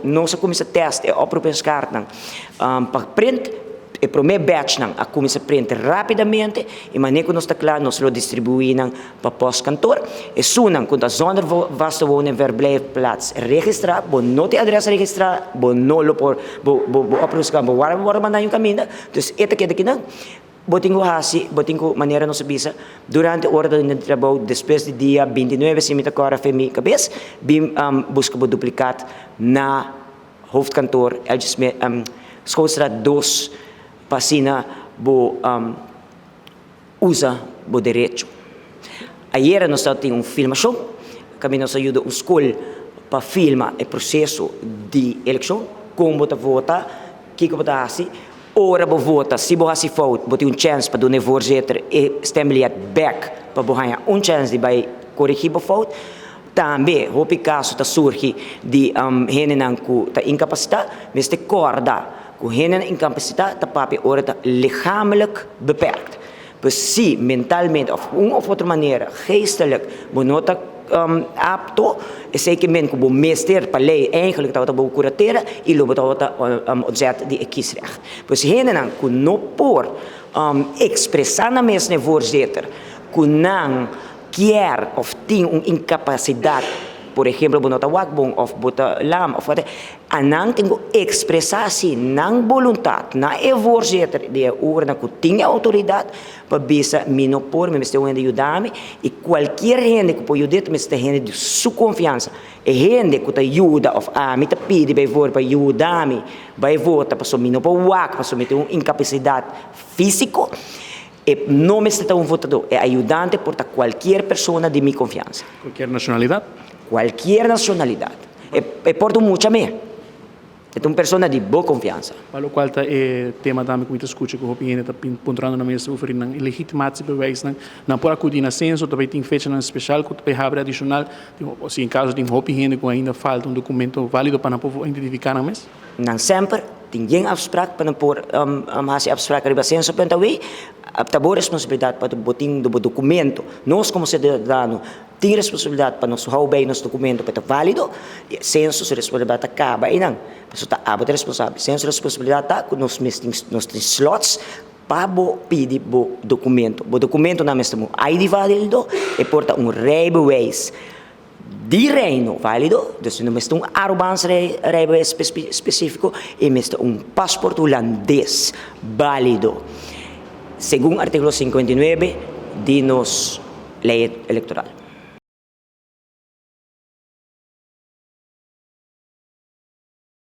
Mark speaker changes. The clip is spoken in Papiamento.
Speaker 1: nos a kuminsá tèst e oproepingskaartnan pa print. E promé batchnan a kuminsá print rápidamente i manera ku nos ta kla nos lo distribuí nan pa pòstkantor. Esunnan ku ta zonder vaste woon en verblijfplaats registrá, bo no tin adrès registrá, bo no lo por bo bo oproepingskaart bo wòrdu wòrdu mandá un kaminda, dus e ta keda kinan. Bo tin ku hasi, bo tin ku, manera nos a bisa, durante ora ta di trabou despues di dia 29 si mi ta kòrda fe mi kabes, bin buska bo duplikat na hoofdkantoor Schoolstraat 2 pa asina bo usa bo derecho. Ayera nos tabatin un filmashon kaminda nos a yuda un skol pa filma e proseso di elekshon, kon bo ta vota, kiko bo ta hasi, ora bo vota, si bo hasi fout bo tin un chèns pa duna e voorzitter e stembiljet bèk pa bo haña un chèns di bai korigí bo fout. Tambe hopi kaso ta surgi di hendenan ku ta inkapasitá. Mester kòrda ku hendenan inkapasitá ta papia ora ta lichamelijk beperkt. Pues si mentalmente òf un òf otro manera geestelijk bo no ta apto, esei ke men ku bo mester pa lei eigenlijk tabata bo kuratera i lo bo tabata ontzet di e kiesrecht. Pues hendenan ku no por ekspresá nan mes na e voorzitter ku nan kier of tin un incapacidad, por ehemplo bo no ta wak bon of bo ta lam of whatever, a nan tin cu expresa si nan boluntad na e voorzitter di e urna cu tin e autoridad pa bisa mi no por, mi mester un hende yuda mi y cualkier hende cu por yud'e ta mester hende di su confiansa. E hende cu ta yuda of ami ta pidi bijvoorbeeld pa yuda mi bay vota pasobra mi no por wak pasobra mi tin un incapacidad fisico, E no mester ta un votadó. E ayudante por ta cualkier persona di mi confiansa.
Speaker 2: Cualkier nacionalidad?
Speaker 1: Cualkier nacionalidad. E e por ta un mucha me. E ta un persona di bo confiansa.
Speaker 2: Pa locual ta e tema tambe cu mi ta scucha cu hopi hende ta puntrando nan mes over nan legitimatiebewijsnan. Nan por acudi na censo, ta bay tin fechanan special cu ta bay habri adicional. Si en caso tin hopi hende cu ainda falta un documento valido pa nan por identifica nan mes.
Speaker 1: Nan semper tin yen afsprak pa nan por hasi afsprak riba censo punt awe. Ta bo responsabilidad pa bo tin bo documento. Nos como ciudadano tin responsabilidad pa nos hou bay nos documento pa e ta valido. Censo su responsabilidad ta caba eynan. Pasobra ta abo ta responsabel. Censo responsabilidad ta cu nos mes tin nos tin slots pa bo pidi bo documento. Bo documentonan mester un ID valido, e por ta un rijbewijs di Reino válido, dus no mester un Arubaans rijbewijs spesífiko, e mester un pasport hulandes válido, segun artíkulo 59 di nos lei elektoral.